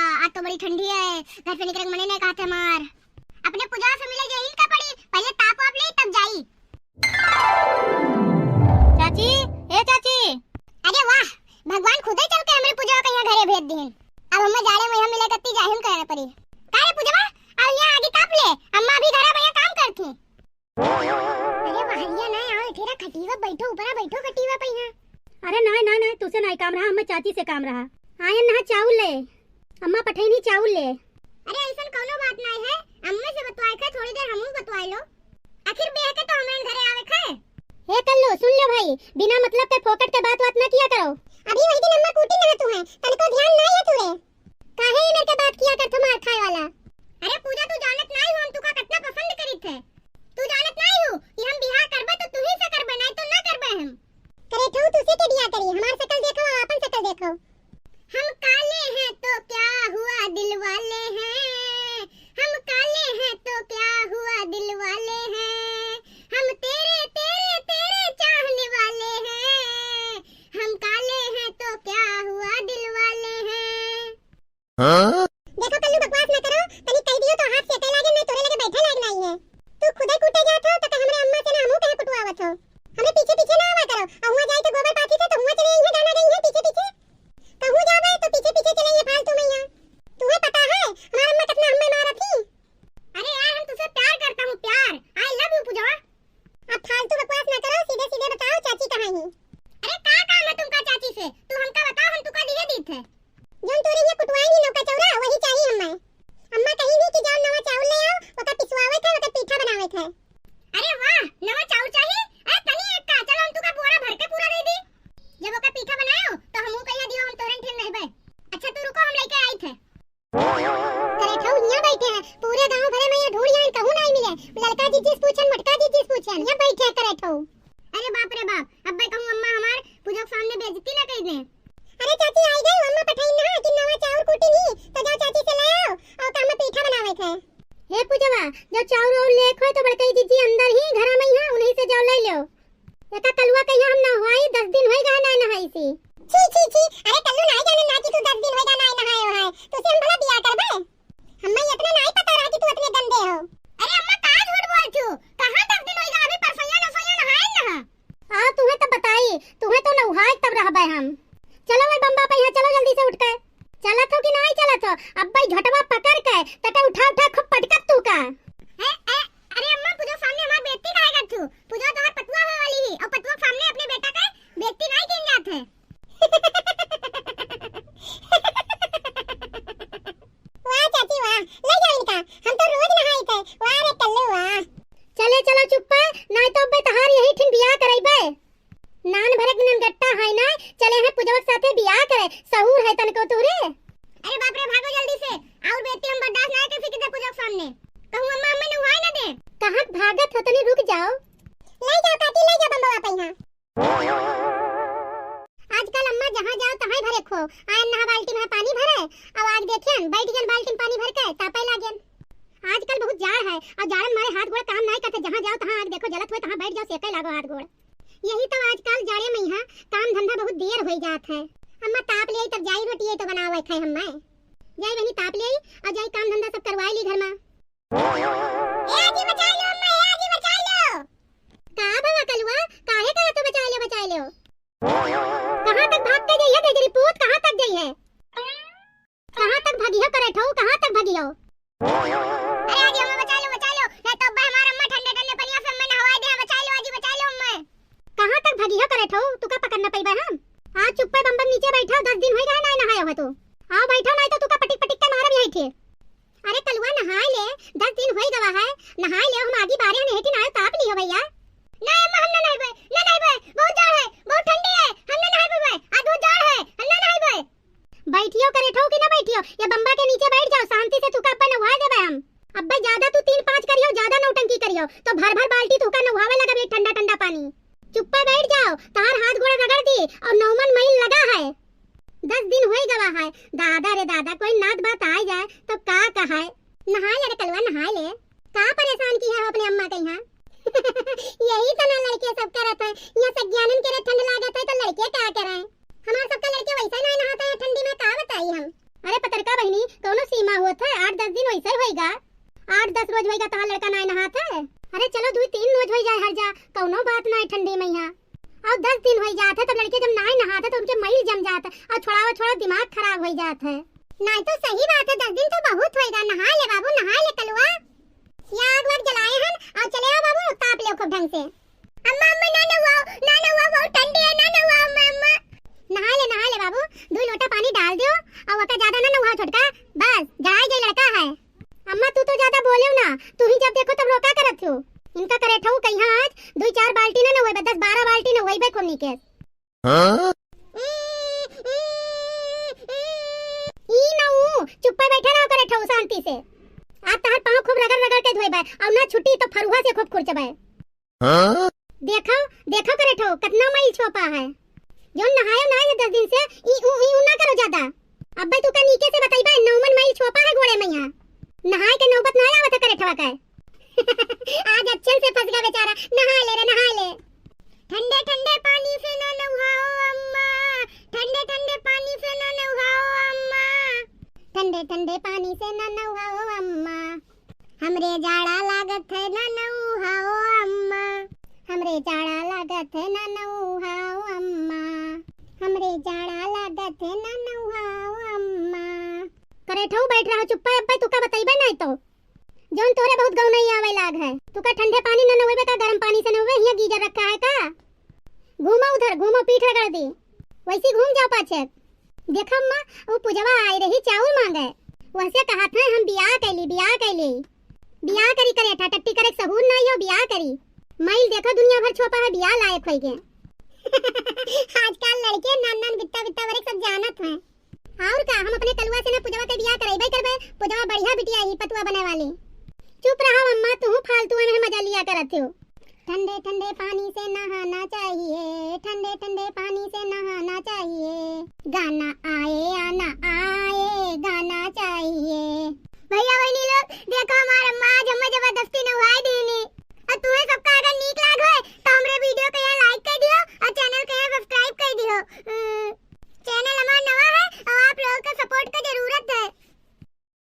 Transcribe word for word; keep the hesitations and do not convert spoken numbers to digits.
आज तो बड़ी ठंडी है, घर से निकले के मने नहीं कहते हमार। अपने पूजा से मिले जाई का पड़ी, पहले ताप वाप ले तब जाई। चाची, ए चाची। अरे वाह, भगवान खुदे चल के हमरे पूजा के यहाँ घरे भेज दीन। अब हमें जाड़े में यहाँ मिले कत्ती जाहिम करे पड़ी। का रे पूजवा, अब यहाँ आगे ताप ले, अम्मा अभी घरा में यहाँ काम करती। अरे वहरिया ना आओ, एठेरा खटीवा बैठो, ऊपरा बैठो खटीवा पे यहाँ। अरे नाय, नाय, नाय, तुसे नाय काम रहा, हमें चाची से काम रहा। आयन नहा चाउर ले, अम्मा पठैनी चाउर ले। अरे ऐसन कौनो बात नाय है, अम्मा से बतवाए खे, थोड़ी देर हमहू बतवाए लो। आखिर बेह के तो हमरे घरे आवे खे। हे कल्लू, सुन लो भाई, बिना मतलब के फोकट के बात बात ना किया करो। अभी वही दिन अम्मा कूटी ना तू है, तनको ध्यान नाय है तू रे। काहे ई मेर के बात किया करथो मार खाए वाला? अरे पूजा, तू जानत नाई हो हम तुका कितना पसंद करीत है। तू जानत नाई हो कि हम बियाह करबे तो तू ही से करबे, नाई तो ना करबे हम। करे ठऊ तुसे के बियाह करी, हमार शकल देखो, आपन शकल देखो। हम काले हैं तो क्या हुआ दिल वाले हैं, हम काले हैं तो क्या हुआ दिल वाले हैं, हम तेरे, तेरे, तेरे चाहने वाले हैं, हम काले हैं तो क्या हुआ दिल वाले हैं। हाँ? देखो कल्लू, बकवास ना करो, तनी कह दियो तो हाथ से लागे, नहीं तोरे लगे बैठे लायक नहीं है। तू खुदे कूटे जात हो तो कहे हमरे अम्मा से ना हमहू कहे कुटवावत हो। हमरे पीछे पीछे ना आवा करो, और हुआ जाए तो गोबर पाथी से तो हुआ चले आइए गाना गई है पीछे पीछे। कहूँ जावे तो पीछे पीछे चले आइए फालतू में यहाँ। तुम्हें पता है हमार अम्मा कितना हमें मारा थी? अरे यार, हम तुझसे प्यार करता हूँ, प्यार। I love you पूजवा। अब फालतू बकवास ना करो, सीधे सीधे बताओ चाची कहाँ ही? अरे का काम है तुमका चाची से? तू हमका बताओ, हम तुका दिए दीत है। जौन तोरे ये कुटवाई नी नौका चौरा, वही चाहिए हमें। अम्मा कही नी कि जाओ नवा चाउर ले आओ, ओका पिसवावे थे, ओका पीठा बनावे थे। अरे वाह, नवा चाउर चाहिए? अरे तनी एक का, चलो हम तुका बोरा भर के पूरा दे दी। जब ओका पीठा बनाओ तो हमहू कहिया दियो, हम तोरन ठेन रहबे। अच्छा तू रुको, हम लेके आई थे। करे ठऊ हियाँ बैठे हैं, पूरे गांव भरे में ये ढूंढ यहाँ कहूँ नहीं मिले। लड़का जिज्जी से पूछन, मोटका जिज्जी से पूछन, यहाँ बैठे हैं करे ठऊ। अरे बाप रे बाप, अब्बे कहूँ अम्मा हमार पूजा के सामने बेइज्जती ना कर दे। अरे चाची आई गई, अम्मा पठाई ना कि नवा चाउर कूटी नी, तो जाओ चाची से ले आओ और काम में पीठा बनावे थे। हे पूजवा, जो चाउर और लेख होए तो बड़कई जिज्जी अंदर ही घर में ही हैं, उन्हीं से जाओ ले लो। एका कलुआ कहिया हम नहवाई, दस दिन होई गा नाय नहाई सी। छी, छी, छी, अरे कल्लू नाय जाने ना कि तू दस दिन होई गा नाय नहाए हो है। तुसे हम भला बियाह करबे? हम्मे इतना नाय पता रहा कि तू इतने गंदे हो। अरे अम्मा का झूठ बोल छू? कहाँ दस दिन होई गा, अभी परसैया नसैया नहाए ना। आ, तुहे तो बताई, तुहे तो नहाए तब रहबे हम। चलो वही बम्बा पे यहाँ चलो जल्दी से उठ के। चलत हो कि नाय चलत हो? अब भाई झटवा पकड़ के तके उठा उठा खूब पटकत तू का। ए, ए, अरे अम्मा, पूजा सामने हमार बेइज्जती काहे करत हो? पूजा तोहार पतुआ होए वाली ही, और पतुआ के सामने अपने बेटा के बेइज्जती नाय कीन जात है। वाह चाची वाह, ले जाओ इनका, हम तो रोज नहाई थे। वाह रे कल्लू वाह। चले चलो चुप्पा, नाय तो अब्बे तहार यही ठिन बियाह करइबे। नान भरे के ननगट्टा है ना, चले हैं पूजवा के साथे बियाह करे, सहूर है तनको तोरे। अरे बाप रे, भागो जल्दी से, और बेइज्जती हम बर्दाश्त ना कर सकी थे पूजवा के सामने। कहूँ अम्मा, अम्मा नहाए ना दे। कहाँ भागत हो, तनी रुक जाओ। ले जाओ काकी, ले जाओ बम्बवा पे यहाँ। आजकल अम्मा जहाँ जाओ तहाँ भरे खो, आयन नहा बाल्टी में पानी भरे, अब आग देखियन बैठ गन बाल्टी में पानी भर के तापे लागन। आजकल बहुत जाड़ है और जाड़न मारे हाथ गोड़ काम नाय करते, जहाँ जाओ तहाँ आग देखो जलत हुए, तहाँ बैठ जाओ सेके लागो हाथ गोड़। यही तो आजकल जाड़े में यहाँ काम धंधा बहुत देर होई जात है। अम्मा ताप ले आई तब जाई रोटी आई तो बनावे खाए हम्मा। जाई बहनी ताप ले आई और जाई काम धंधा सब करवाई ली घर में। ए आजी बचाई लो अम्मा, ए आजी बचाई लो। का भवा कलुआ, काहे करत हो बचाई लो बचाई लो? कहाँ तक भाग के जाई है गजरी पूत, कहाँ तक जाई है? कहाँ तक भगियो करे ठऊ, कहाँ तक भगियो? अरे आजी, हमें बचा लो, बचा लो, नहीं तो अब्बा हमार अम्मा ठंडे ठंडे पनिया से हमें नहवाई दे, बचा लो आजी, बचा लो हमें। कहाँ तक भगियो करे ठऊ, तू का पकड़ न पइबे हम? आज चुप्पे बम बम नीचे बैठो, दस दिन होई गए ना नहायो है तू। आओ बैठो, नहीं तो तू का पटिक पटिक के मारब यही ठे। अरे कलुआ नहाए ले, दस दिन होई गवा है, नहाए ले, हम आगी बारे हैं, नहीं नाय ताप लियो भैया। ना अम्मा, हम ना नहाइबे, ना नहाइबे, बहुत जाड़ है, बहुत ठंडी है, हम ना नहाइबे, आज बहुत जाड़ है, हम ना नहाइबे। बैठियो करे ठऊ कि ना बैठियो, ये बम्बा के नीचे बैठ जाओ, शांति से तुका अब्बा नहवाए देबे हम। अब्बे ज्यादा तू तीन पाँच करियो, ज्यादा नौटंकी करियो, तो भर भर बाल्टी तुका नहवावे लगब ये ठंडा ठंडा पानी। चुप्पे बैठ जाओ, तहार हाथ गोड़ रगड़ दी और नौमन मईल लगा है। दस दिन होई गवा है, दादा रे दादा, कोई नात बात आ जाए तो का कहाए। नहाए ले रे कलुआ, नहाए ले। का परेशान किया हो अपने अम्मा के यहाँ? यही तो ना लड़के सब करत है। यहाँ सज्ञानन के रे ठंड लागत है तो लड़के का करे? हमार सबका लड़के वैसे ना नहाते हैं ठंडी में, का बताई हम। अरे पतरका बहिनी, कैसे होइगा? आठ दस रोज होइगा तहार लड़का नाय नहात है। अरे चलो, दुइ तीन रोज होइ जाए हर जा, कौनो बात नाय ठंडी मइहाँ। अउर दस दिन होइ जात है, तब लड़के जब नाय नहात है, तो उनके मइल जम जात है, अउर छोड़ावा छोड़ा दिमाग खराब होइ जात है। नाय तो सही बात है, दस दिन तो बहुत होइगा। नहा ले बाबू, नहा ले कलुआ। या आग वाग जलाए हन, अउर चले आओ बाबू, ताप ले खूब ढंग से। अम्मा, अम्मा, ना नहुआओ, ना नहुआओ, बहुत ठंडी है, ना नहुआओ, अम्मा, अम्मा। नहा ले, नहा ले बाबू, दुइ लोटा पानी डाल दियो, अउर ओका ज्यादा ना नहुआओ छोटका, बस, जड़ाई गई लड़का है। अम्मा, तू तो ज्यादा बोलेउ ना, तू ही जब देखो तब रोका करत हो। इनका करेठऊ कहिया आज दुइ चार बाल्टी ना नहुएबे, दस बारह बाल्टी नहुएबे खूब नीके। हाँ? ई ना ऊ, चुप्पे बैठे रहो करेठऊ शांति से। आज तहार पाँव खूब रगड़ रगड़ के धोएबे, अउर ना छुट्टी तो फरुहा से खूब खुरचबे। हाँ? देखो, देखो करेठऊ, कतना मइल छोपा है। जौन नहायो ना है दस दिन से, ई ऊ, ई ऊ ना करो ज्यादा। अब्बे तू का नीके से बतइबे, नौमन मइल छोपा है गोड़े मइहाँ। नहाए के नौबत ना आवत है करेठवा का। आज अच्छे से फंस गया बेचारा, नहा ले रे, नहा ले। ठंडे ठंडे पानी से ना नहाओ अम्मा, ठंडे ठंडे पानी से ना नहाओ अम्मा, ठंडे ठंडे पानी से ना नहाओ अम्मा। हमरे जाड़ा लागत है ना नउहाओ अम्मा, हमरे जाड़ा लागत है ना नउहाओ अम्मा, हमरे जाड़ा लागत है ना नउहाओ अम्मा। करेठऊ बैठ रहा चुप्पा अब्बे, तू का बतइबे नहीं तो। जौन तोहरे बहुत गौ नहीं आवे लाग है। तू का ठंडे पानी न नउबे का गरम पानी से नउबे, हियाँ गीजर रखा है का? घूमो उधर, घूमो पीठ रगड़ दी। वैसी घूम जाओ पाछे। देखो अम्मा, ऊ पुजवा आई रही चाउर मांगे। वहसे कहत है हम बियाह कैली, बियाह कैली। बियाह करी करेठा, टट्टी करे सहूर नहीं हो, बियाह करी। मइल देखो दुनिया भर छोपा है, बियाह लायक होई गे। आजकल लड़के नान नान बित्ता बित्ता बरे सब जानत हैं। और का, हम अपने कलुआ से ना पुजवा के बियाह करइबे करबे। पुजवा बढ़िया बिटिया ही, पतुआ बने वाली। चुप रहो अम्मा, तुहू फालतू में मजा लिया करत हो। ठंडे ठंडे पानी से नहाना चाहिए, ठंडे ठंडे पानी से नहाना चाहिए। गाना आए या ना आए, गाना चाहिए। भैया बहनी लोग, देखो हमार अम्मा आज हमें जबरदस्ती न